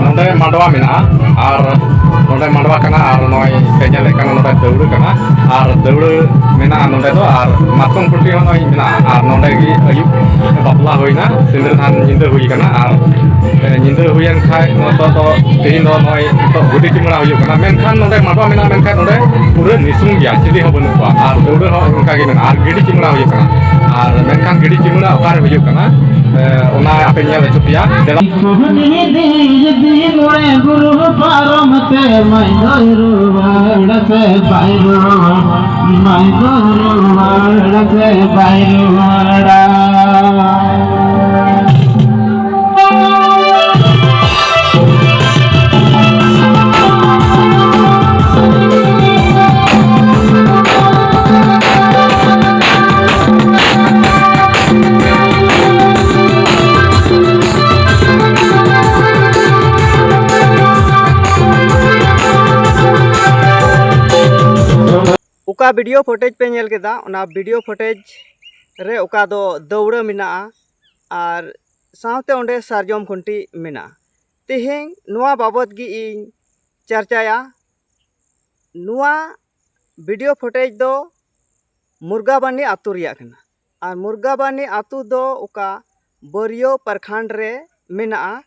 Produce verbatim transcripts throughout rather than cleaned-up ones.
ᱱᱚᱰᱮ ᱢᱟᱰᱣᱟ ᱢᱮᱱᱟᱜᱼᱟ, ᱟᱨ ᱱᱚᱰᱮ ᱢᱟᱰᱣᱟ ᱠᱟᱱᱟ, ᱟᱨ ᱱᱚᱜᱼᱚᱭ ᱯᱮ ᱧᱮᱞᱮᱫ ᱠᱟᱱᱟ ᱱᱚᱰᱮ ᱫᱟᱹᱣᱲᱟᱹ ᱠᱟᱱᱟ, ᱟᱨ ᱫᱟᱹᱣᱲᱟᱹ ᱢᱮᱱᱟᱜᱼᱟ ᱱᱚᱰᱮ ᱫᱚ, ᱟᱨ ᱢᱟᱛᱠᱚᱢ ᱠᱩᱴᱤ ᱦᱚᱸ ᱱᱚᱜᱼᱚᱭ ᱢᱮᱱᱟᱜᱼᱟ᱾ ᱟᱨ ᱱᱚᱰᱮ ᱜᱮ ᱟᱹᱭᱩᱵ ᱵᱟᱯᱞᱟ ᱦᱩᱭᱱᱟ, ᱥᱤᱸᱫᱽᱨᱟᱹ ᱫᱟᱱ ᱧᱤᱫᱟᱹ ᱦᱩᱭ ᱠᱟᱱᱟ, ᱟᱨ ᱧᱤᱫᱟᱹ ᱦᱩᱭᱮᱱ ᱠᱷᱟᱡ ᱱᱚᱛᱮ ᱫᱚ ᱛᱮᱦᱮᱧ ᱫᱚ ᱱᱚᱜᱼᱚᱭ ᱱᱤᱛᱚᱜ ᱜᱤᱰᱤ ᱪᱩᱢᱟᱹᱲᱟ ᱦᱩᱭᱩᱜ ᱠᱟᱱᱟ᱾ ᱢᱮᱱᱠᱷᱟᱱ ᱱᱚᱰᱮ ᱢᱟᱰᱣᱟ ᱢᱮᱱᱟᱜᱼᱟ, ᱢᱮᱱᱠᱷᱟᱱ ᱱᱚᱰᱮ ᱯᱩᱨᱟᱹ ᱱᱤᱥᱩᱱ ᱜᱮᱭᱟ, ᱪᱤᱞᱤ ᱦᱚᱸ ᱵᱟᱹᱱᱩᱜ ᱠᱚᱣᱟ, ᱟᱨ ᱫᱟᱹᱣᱲᱟᱹ ᱦᱚᱸ ᱚᱱᱠᱟ ᱜᱮ ᱢᱮᱱᱟᱜᱼᱟ, ᱟᱨ ᱜᱤᱰᱤ ᱪᱩᱢᱟᱹᱲᱟ ᱦᱩᱭᱩᱜ ᱠᱟᱱᱟ᱾ ᱟᱨ ᱢᱮᱱᱠᱷᱟᱱ ᱜᱤᱰᱤ ᱪᱩᱢᱟᱹᱲᱟ ᱚᱠᱟᱨᱮ ᱦᱩᱭᱩᱜ ᱠᱟᱱᱟ, ᱮ, ᱚᱱᱟ ᱟᱯᱮ ᱧᱮᱞ ᱦᱚᱪᱚ ᱯᱮᱭᱟ᱾ ᱫᱮᱞᱟ᱾ ᱢᱚᱬᱮ ᱜᱩᱨᱩ ᱯᱟᱨᱚᱢ ᱛᱮ ᱢᱟᱹᱭ ᱫᱚᱭ ᱨᱩᱣᱟᱹᱲ ᱥᱮ ᱵᱟᱭ ᱨᱩᱣᱟᱹᱲ, ᱢᱟᱹᱭ ᱫᱚᱭ ᱨᱩᱣᱟᱹᱲ ᱥᱮ ᱵᱟᱭ ᱨᱩᱣᱟᱹᱲᱟ᱾ ᱚᱠᱟ video footage ᱯᱮ ᱧᱮᱞ ᱠᱮᱫᱟ, ᱚᱱᱟ video footage ᱨᱮ ᱚᱠᱟ ᱫᱚ ᱫᱟᱹᱣᱲᱟᱹ ᱢᱮᱱᱟᱜᱼᱟ ᱟᱨ ᱥᱟᱶᱛᱮ ᱚᱸᱰᱮ ᱥᱟᱨᱡᱚᱢ ᱠᱷᱩᱱᱴᱤ ᱢᱮᱱᱟᱜᱼᱟ᱾ ᱛᱮᱦᱮᱧ ᱱᱚᱣᱟ ᱵᱟᱵᱚᱛ ᱜᱮ ᱤᱧ ᱪᱟᱨᱪᱟᱭᱟ᱾ ᱱᱚᱣᱟ video footage ᱫᱚ ᱢᱩᱨᱜᱟᱵᱟᱱᱤ ᱟᱹᱛᱩ ᱨᱮᱭᱟᱜ ᱠᱟᱱᱟ᱾ ᱟᱨ ᱢᱩᱨᱜᱟᱵᱟᱱᱤ ᱟᱹᱛᱩ ᱫᱚ ᱚᱠᱟ ᱵᱟᱹᱨᱭᱟᱹ ᱯᱨᱚᱠᱷᱚᱸᱰ ᱨᱮ ᱢᱮᱱᱟᱜᱼᱟ,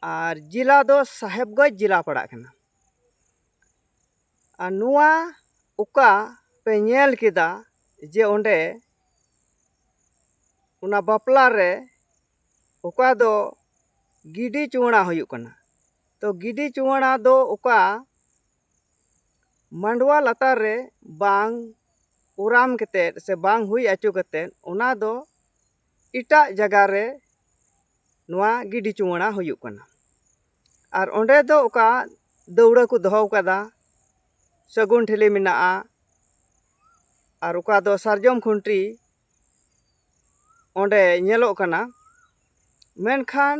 ᱟᱨ ᱡᱮᱞᱟ ᱫᱚ ᱥᱟᱦᱮᱵᱽᱜᱚᱸᱡᱽ ᱡᱮᱞᱟ ᱯᱟᱲᱟᱜ ᱠᱟᱱᱟ᱾ ᱟᱨ ᱱᱚᱣᱟ ᱚᱠᱟ ᱯᱮ ᱧᱮᱞ ᱠᱮᱫᱟ ᱡᱮ ᱚᱸᱰᱮ ᱚᱱᱟ ᱵᱟᱯᱞᱟ ᱨᱮ ᱚᱠᱟ ᱫᱚ ᱜᱤᱰᱤ ᱪᱩᱣᱟᱹᱲᱟ ᱦᱩᱭᱩᱜ ᱠᱟᱱᱟ, ᱛᱚ ᱜᱤᱰᱤ ᱪᱩᱣᱟᱹᱲᱟ ᱫᱚ ᱚᱠᱟ ᱢᱟᱰᱣᱟ ᱞᱟᱛᱟᱨ ᱨᱮ ᱵᱟᱝ ᱚᱨᱟᱢ ᱠᱟᱛᱮᱫ ᱥᱮ ᱵᱟᱝ ᱦᱩᱭ ᱦᱚᱪᱚ ᱠᱟᱛᱮᱫ, ᱚᱱᱟ ᱫᱚ ᱮᱴᱟᱜ ᱡᱟᱭᱜᱟ ᱨᱮ ᱱᱚᱣᱟ ᱜᱤᱰᱤ ᱪᱩᱣᱟᱹᱲᱟ ᱦᱩᱭᱩᱜ ᱠᱟᱱᱟ᱾ ᱟᱨ ᱚᱸᱰᱮ ᱫᱚ ᱚᱠᱟ ᱫᱟᱹᱣᱲᱟᱹ ᱠᱚ ᱫᱚᱦᱚ ᱠᱟᱫᱟ, ᱥᱟᱹᱜᱩᱱ ᱴᱷᱤᱞᱤ ᱢᱮᱱᱟᱜᱼᱟ, ᱟᱨ ᱚᱠᱟ ᱫᱚ ᱥᱟᱨᱡᱚᱢ ᱠᱷᱩᱱᱴᱤ ᱚᱸᱰᱮ ᱧᱮᱞᱚᱜ ᱠᱟᱱᱟ᱾ ᱢᱮᱱᱠᱷᱟᱱ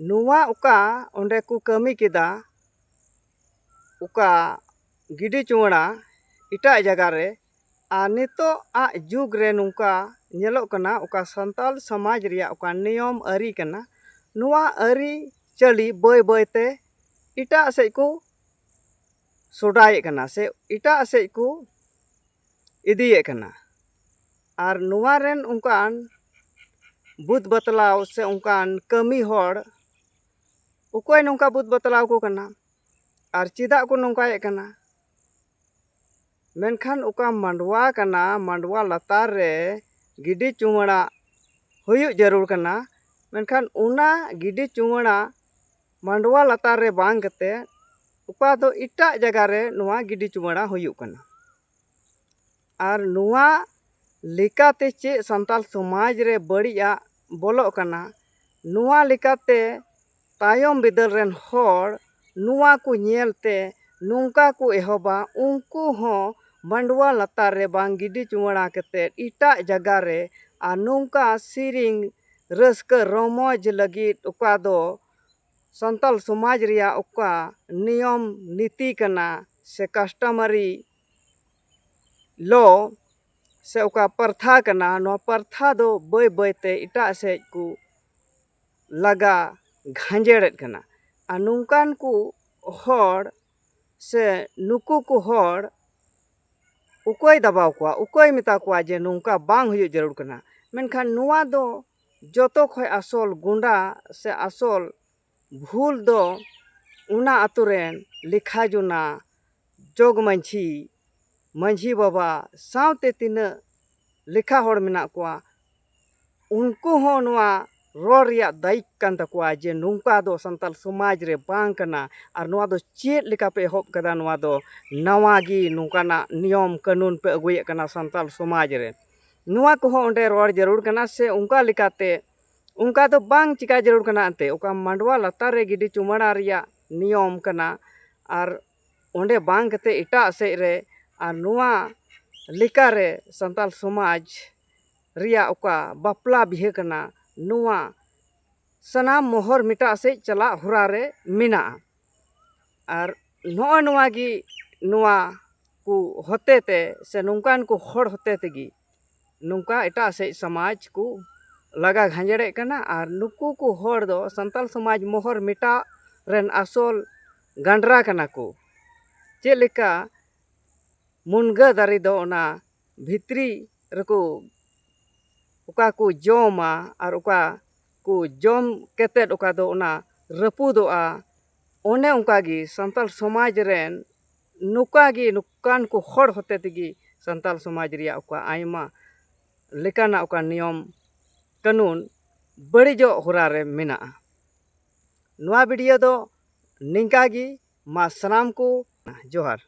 ᱱᱚᱣᱟ ᱚᱠᱟ ᱚᱸᱰᱮ ᱠᱚ ᱠᱟᱹᱢᱤ ᱠᱮᱫᱟ, ᱚᱠᱟ ᱜᱤᱰᱤ ᱪᱩᱣᱟᱹᱲᱟ ᱮᱴᱟᱜ ᱡᱟᱭᱜᱟ ᱨᱮ, ᱟᱨ ᱱᱤᱛᱚᱜ ᱟᱜ ᱡᱩᱜᱽ ᱨᱮ ᱱᱚᱝᱠᱟ ᱧᱮᱞᱚᱜ ᱠᱟᱱᱟ, ᱚᱠᱟ ᱥᱟᱱᱛᱟᱞ ᱥᱚᱢᱟᱡᱽ ᱨᱮᱭᱟᱜ ᱚᱠᱟ ᱱᱤᱭᱚᱢ ᱟᱹᱨᱤ ᱠᱟᱱᱟ, ᱱᱚᱣᱟ ᱟᱹᱨᱤ ᱪᱟᱹᱞᱤ ᱵᱟᱹᱭ ᱵᱟᱹᱭ ᱛᱮ ᱮᱴᱟᱜ ᱥᱮᱫ ᱠᱚ ᱥᱚᱰᱟᱭᱮᱫ ᱠᱟᱱᱟ ᱥᱮ ᱮᱴᱟᱜ ᱥᱮᱫ ᱠᱚ ᱤᱫᱤᱭᱮᱫ ᱠᱟᱱᱟ᱾ ᱟᱨ ᱱᱚᱣᱟ ᱨᱮᱱ ᱚᱱᱠᱟᱱ ᱵᱩᱫ ᱵᱟᱛᱞᱟᱣ ᱥᱮ ᱚᱱᱠᱟᱱ ᱠᱟᱹᱢᱤ ᱦᱚᱲ ᱚᱠᱚᱭ ᱱᱚᱝᱠᱟ ᱵᱩᱫ ᱵᱟᱛᱞᱟᱣ ᱠᱚ ᱠᱟᱱᱟ ᱟᱨ ᱪᱮᱫᱟᱜ ᱠᱚ ᱱᱚᱝᱠᱟᱭᱮᱫ ᱠᱟᱱᱟ? ᱢᱮᱱᱠᱷᱟᱱ ᱚᱠᱟ ᱢᱟᱰᱣᱟ ᱠᱟᱱᱟ, ᱢᱟᱰᱣᱟ ᱞᱟᱛᱟᱨ ᱨᱮ ᱜᱤᱰᱤ ᱪᱩᱢᱟᱹᱲᱟ ᱦᱩᱭᱩᱜ ᱡᱟᱹᱨᱩᱲ ᱠᱟᱱᱟ᱾ ᱢᱮᱱᱠᱷᱟᱱ ᱚᱱᱟ ᱜᱤᱰᱤ ᱪᱩᱢᱟᱹᱲᱟ ᱢᱟᱰᱣᱟ ᱞᱟᱛᱟᱨ ᱨᱮ ᱵᱟᱝ ᱠᱟᱛᱮ ᱚᱠᱟ ᱫᱚ ᱮᱴᱟᱜ ᱡᱟᱭᱜᱟ ᱨᱮ ᱱᱚᱣᱟ ᱜᱤᱰᱤ ᱪᱩᱢᱟᱹᱲᱟ ᱦᱩᱭᱩᱜ ᱠᱟᱱᱟ᱾ ᱟᱨ ᱱᱚᱣᱟ ᱞᱮᱠᱟᱛᱮ ᱪᱮᱫ ᱥᱟᱱᱛᱟᱲ ᱥᱚᱢᱟᱡᱽ ᱨᱮ ᱵᱟᱹᱲᱤᱡᱟᱜ ᱵᱚᱞᱚᱜ ᱠᱟᱱᱟ, ᱱᱚᱣᱟ ᱞᱮᱠᱟᱛᱮ ᱛᱟᱭᱚᱢ ᱵᱤᱫᱟᱹᱞ ᱨᱮᱱ ᱦᱚᱲ ᱱᱚᱣᱟ ᱠᱚ ᱧᱮᱞ ᱛᱮ ᱱᱚᱝᱠᱟ ᱠᱚ ᱮᱦᱚᱵᱟ, ᱩᱱᱠᱩ ᱦᱚᱸ ᱢᱟᱰᱣᱟ ᱞᱟᱛᱟᱨ ᱨᱮ ᱵᱟᱝ ᱜᱤᱰᱤ ᱪᱩᱢᱟᱹᱲᱟ ᱠᱟᱛᱮᱫ ᱮᱴᱟᱜ ᱡᱟᱭᱜᱟ ᱨᱮ ᱟᱨ ᱱᱚᱝᱠᱟ ᱥᱮᱨᱮᱧ ᱨᱟᱹᱥᱠᱟᱹ ᱨᱚᱢᱚᱡᱽ ᱞᱟᱹᱜᱤᱫ ᱚᱠᱟ ᱫᱚ ᱥᱟᱱᱛᱟᱲ ᱥᱚᱢᱟᱡᱽ ᱨᱮᱭᱟᱜ ᱚᱠᱟ ᱱᱤᱭᱚᱢ ᱱᱤᱛᱤ ᱠᱟᱱᱟ ᱥᱮ customary law ᱥᱮ ᱚᱠᱟ ᱯᱨᱚᱛᱷᱟ ᱠᱟᱱᱟ, ᱱᱚᱣᱟ ᱯᱨᱚᱛᱷᱟ ᱫᱚ ᱵᱟᱹᱭ ᱵᱟᱹᱭ ᱛᱮ ᱮᱴᱟᱜ ᱥᱮᱫ ᱠᱚ ᱞᱟᱜᱟ ᱜᱷᱟᱸᱡᱮᱲᱮᱫ ᱠᱟᱱᱟ᱾ ᱟᱨ ᱱᱚᱝᱠᱟᱱ ᱠᱚ ᱦᱚᱲ ᱥᱮ ᱱᱩᱠᱩ ᱠᱚ ᱦᱚᱲ ᱚᱠᱚᱭ ᱫᱟᱵᱟᱣ ᱠᱚᱣᱟ, ᱚᱠᱚᱭ ᱢᱮᱛᱟ ᱠᱚᱣᱟ ᱡᱮ ᱱᱚᱝᱠᱟ ᱵᱟᱝ ᱦᱩᱭᱩᱜ ᱡᱟᱹᱨᱩᱲ ᱠᱟᱱᱟ? ᱢᱮᱱᱠᱷᱟᱱ ᱱᱚᱣᱟ ᱫᱚ ᱡᱚᱛᱚ ᱠᱷᱚᱱ ᱟᱥᱚᱞ ᱜᱩᱸᱰᱟ ᱥᱮ ᱟᱥᱚᱞ ᱵᱷᱩᱞ ᱫᱚ ᱚᱱᱟ ᱟᱛᱳ ᱨᱮᱱ ᱞᱮᱠᱷᱟ ᱡᱚᱱᱟ, ᱡᱚᱜᱽ ᱢᱟᱹᱡᱷᱤ, ᱢᱟᱹᱡᱷᱤ ᱵᱟᱵᱟ ᱥᱟᱶᱛᱮ ᱛᱤᱱᱟᱹᱜ ᱞᱮᱠᱷᱟ ᱦᱚᱲ ᱢᱮᱱᱟᱜ ᱠᱚᱣᱟ, ᱩᱱᱠᱩ ᱦᱚᱸ ᱱᱚᱣᱟ ᱨᱚᱲ ᱨᱮᱭᱟᱜ ᱫᱟᱭᱤᱠ ᱠᱟᱱ ᱛᱟᱠᱚᱣᱟ ᱡᱮ ᱱᱚᱝᱠᱟ ᱫᱚ ᱥᱟᱱᱛᱟᱲ ᱥᱚᱢᱟᱡᱽ ᱨᱮ ᱵᱟᱝ ᱠᱟᱱᱟ᱾ ᱟᱨ ᱱᱚᱣᱟ ᱫᱚ ᱪᱮᱫ ᱞᱮᱠᱟ ᱯᱮ ᱮᱦᱚᱵ ᱠᱟᱫᱟ? ᱱᱚᱣᱟ ᱫᱚ ᱱᱟᱣᱟ ᱜᱮ ᱱᱚᱝᱠᱟᱱᱟᱜ ᱱᱤᱭᱚᱢ ᱠᱟᱹᱱᱩᱱ ᱯᱮ ᱟᱹᱜᱩᱭᱮᱫ ᱠᱟᱱᱟ ᱥᱟᱱᱛᱟᱲ ᱥᱚᱢᱟᱡᱽ ᱨᱮ᱾ ᱱᱚᱣᱟ ᱠᱚᱦᱚᱸ ᱚᱸᱰᱮ ᱨᱚᱲ ᱡᱟᱹᱨᱩᱲ ᱠᱟᱱᱟ ᱥᱮ ᱚᱱᱠᱟ ᱞᱮᱠᱟᱛᱮ ᱚᱱᱠᱟ ᱫᱚ ᱵᱟᱝ ᱪᱤᱠᱟ ᱡᱟᱹᱨᱩᱲ ᱠᱟᱱᱟ᱾ ᱮᱱᱛᱮ ᱚᱠᱟ ᱢᱟᱰᱣᱟ ᱞᱟᱛᱟᱨ ᱨᱮ ᱜᱤᱰᱤ ᱪᱩᱢᱟᱹᱲᱟ ᱨᱮᱭᱟᱜ ᱱᱤᱭᱚᱢ ᱠᱟᱱᱟ, ᱟᱨ ᱚᱸᱰᱮ ᱵᱟᱝ ᱠᱟᱛᱮ ᱮᱴᱟᱜ ᱥᱮᱫ ᱨᱮ, ᱟᱨ ᱱᱚᱣᱟ ᱞᱮᱠᱟᱨᱮ ᱥᱟᱱᱛᱟᱲ ᱥᱚᱢᱟᱡᱽ ᱨᱮᱭᱟᱜ ᱚᱠᱟ ᱵᱟᱯᱞᱟ ᱵᱤᱦᱟᱹ ᱠᱟᱱᱟ, ᱱᱚᱣᱟ ᱥᱟᱱᱟᱢ ᱢᱚᱦᱚᱨ ᱢᱮᱴᱟᱜ ᱥᱮᱫ ᱪᱟᱞᱟᱜ ᱦᱚᱨᱟ ᱨᱮ ᱢᱮᱱᱟᱜᱼᱟ᱾ ᱟᱨ ᱱᱚᱜᱼᱚᱭ ᱱᱚᱣᱟ ᱜᱮ ᱱᱚᱣᱟ ᱠᱚ ᱦᱚᱛᱮ ᱛᱮ ᱥᱮ ᱱᱚᱝᱠᱟᱱ ᱠᱚ ᱦᱚᱲ ᱦᱚᱛᱮ ᱛᱮᱜᱮ ᱱᱚᱝᱠᱟ ᱮᱴᱟᱜ ᱥᱮᱫ ᱥᱚᱢᱟᱡᱽ ᱠᱚ ᱞᱟᱜᱟ ᱜᱷᱟᱸᱡᱮᱲᱮᱫ ᱠᱟᱱᱟ᱾ ᱟᱨ ᱱᱩᱠᱩ ᱠᱚ ᱦᱚᱲ ᱫᱚ ᱥᱟᱱᱛᱟᱲ ᱥᱚᱢᱟᱡᱽ ᱢᱚᱦᱚᱨ ᱢᱮᱴᱟᱣ ᱨᱮᱱ ᱟᱥᱚᱞ ᱜᱟᱸᱰᱨᱟ ᱠᱟᱱᱟ ᱠᱚ᱾ ᱪᱮᱫ ᱞᱮᱠᱟ ᱢᱩᱱᱜᱟᱹ ᱫᱟᱨᱮ ᱫᱚ ᱚᱱᱟ ᱵᱷᱤᱛᱨᱤ ᱨᱮᱠᱚ ᱚᱠᱟ ᱠᱚ ᱡᱚᱢᱟ ᱟᱨ ᱚᱠᱟ ᱠᱚ ᱡᱚᱢ ᱠᱟᱛᱮᱫ ᱚᱠᱟ ᱫᱚ ᱚᱱᱟ ᱨᱟᱹᱯᱩᱫᱚᱜᱼᱟ, ᱚᱱᱮ ᱚᱱᱠᱟ ᱜᱮ ᱥᱟᱱᱛᱟᱲ ᱥᱚᱢᱟᱡᱽ ᱨᱮᱱ ᱱᱚᱝᱠᱟ ᱜᱮ ᱱᱚᱝᱠᱟᱱ ᱠᱚ ᱦᱚᱲ ᱦᱚᱛᱮ ᱛᱮᱜᱮ ᱥᱟᱱᱛᱟᱲ ᱥᱚᱢᱟᱡᱽ ᱨᱮᱭᱟᱜ ᱚᱠᱟ ᱟᱭᱢᱟ ᱞᱮᱠᱟᱱᱟᱜ ᱚᱠᱟ ᱱᱤᱭᱚᱢ ᱠᱟᱹᱱᱩᱱ ᱵᱟᱹᱲᱤᱡᱚᱜ ᱦᱚᱨᱟ ᱨᱮ ᱢᱮᱱᱟᱜᱼᱟ᱾ ᱱᱚᱣᱟ ᱵᱷᱤᱰᱤᱭᱳ ᱫᱚ ᱱᱤᱝᱠᱟ ᱜᱮ᱾ ᱢᱟ ᱥᱟᱱᱟᱢ ᱠᱚ ᱡᱚᱦᱟᱨ᱾